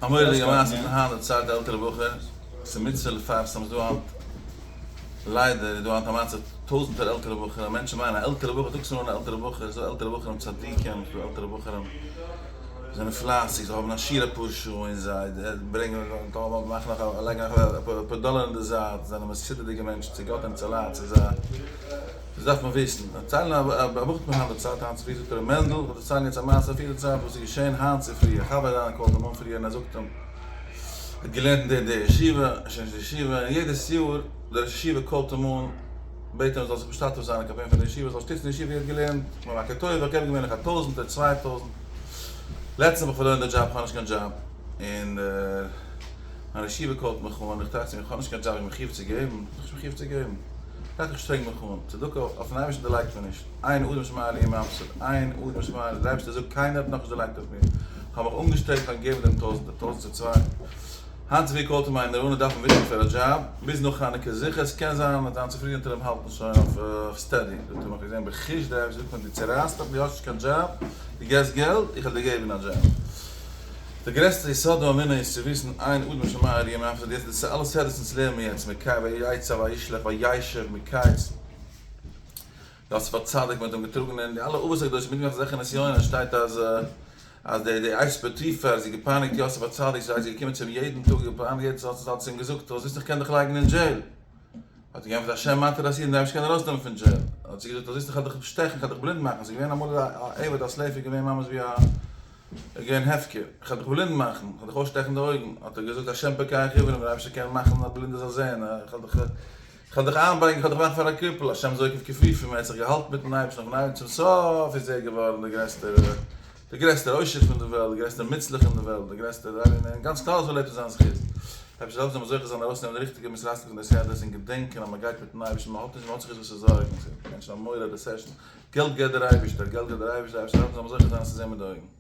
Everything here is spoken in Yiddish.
א מורא'דיגע מעשה פון היינט דערציילט די עלטערע בחור, ס'איז מצוה לפרסם ס'איז דא היינט, ליידער איז דא היינט א מצב טויזענטער עלטערע בחורים, מענטשן מיינען א עלטערע בחור, זאגסט נאר אן עלטערע בחור, ס'איז דא עלטערע בחורים צדיקים, ס'איז דא עלטערע בחורים זענען פלייסיג, זיי האבן א שיעור אפאר שעה און זיי ברענגען מאכן נאך א לייגן נאך אפאר דאלער אין די זייט, זיי זענען מסודר'דיגע מענטשן צו גאט און צו לייט, ס'איז א. דאס דארף מען וויסן. דערציילן א בחור האט מיר היינט דערציילט היינט צופרי זאגט ער ר' מענדל איך וועל דערציילן יעצט א מעשה אויף יעדע צייט וואס איז געשען היינט צופרי א חבר זיינער call ט אים אן פריער און ער זאגט אים ער האט געלערנט אין די די ישיבה ער איז שוין נישט אין ישיבה און יעדעס יאר דער ראש ישיבה call ט אים אן בעט אים ער זאל זיך משתתף זיין אין קאמפיין פאר די ישיבה זאל שטיצן די ישיבה ווי ער האט געלערנט כ'בין מכיר טובה איך געב געווענליך א טויזענטער 2000 לעצטנס האב איך פארלוירן די דזשאב כ'האב נישט קיין דזשאב און מיין ראש ישיבה call ט מיך אן איך טראכט צו מיר כ'האב נישט קיין דזשאב איך בין מחיוב צו געבן? איך בין נישט מחיוב צו געבן. טאקע שטרענג מיך אן, צדקה אויפן אייבערשטן דערלייגט מען נישט, אין אדם שומע לי ומפסיד, אין אדם שומע לי, דער אייבערשטער זאגט קיינער האט נאכנישט דערלייגט אויף מיר, כ'האב מיך אנגעשטרענגט כ'האב געגעבן דעם טויזענטער, טויזענט צו צוויי, היינט צופרי call ט אים איינער אן ער דארף אים וויסן פאר א דזשאב, ביז נאך חנוכה זיכער, ס'קען זיין אז זיין צופרידענט וועט אים האלטן שוין אויף steady, זאגט ער מיך געזען בחוש דער אייבערשטער זאגט מיר דו צורייסט דיך דו האסט נישט קיין דזשאב, דו געסט געלט, איך וועל דיר געבן א דזשאב. די גרעסטע יסוד האמונה איז צו וויסן אין אדם שומע לי ומפסיד, יעצט די אלע סדרות אונז לערנען מיר יעצט מקץ ויצא וישלח וישב מקץ יוסף הצדיק מען האט אים געטראגן אין די אלע אבות הקדושים מיטגעמאכט אזעלכע נסיונות שטייט אז אז די די אשת פוטיפר זי געפייניגט יוסף הצדיק זי איז געקומען צו אים יעדן טאג געפייניגט יעדן טאג האט זי אים געזאגט זאלסט וויסן איך קען דיך לייגן אין jail האט ער געענטפערט השם מתיר אסיר דער אייבערשטער קען ארויסנעמען פון jail האט זי געזאגט זאלסט וויסן איך וועל דיך שטעכן איך וועל דיך בלינד מאכן ס'איז געווען אמאל א עבד א slave איז געווען ממש ווי א ער איז געווען הפקר, איך וועל דיך בלינד מאכן, איך וועל דיך אויסשטעכן די אויגן, האט ער געזאגט השם פוקח עורים, דער אייבערשטער קען מאכן א בלינדער זאל זען, איך וועל דיך, איך וועל דיך איינבייגן, איך וועל דיך מאכן פאר א קריפל, השם זוקף כפופים, ער האט זיך געהאלטן מיטן אייבערשטן אויפן אייבערשטן, צום סוף איז ער געווארן דער גרעסטער, דער גרעסטער עושר פון די וועלט, דער גרעסטער מוצלח אין די וועלט, דער גרעסטער רבי אין גאנץ כלל ישראל לעבט אין זיין זכות. אייבערשטער זאל העלפן זאל מען זוכה זיין ארויסנעמען די ריכטיגע מוסר השכל פון די סדרות און געדענקען אז מען גייט מיטן אייבערשטן, מען האט נישט, מען האט זיך נישט וואס צו זארגן, מענטשן האבן מורא recession, געלט געבט דער אייבערשטער, געלט געבט דער אייבערשטער, אייבערשטער העלפן זאל מען זוכה זיין עס צו זען מיט די אויגן.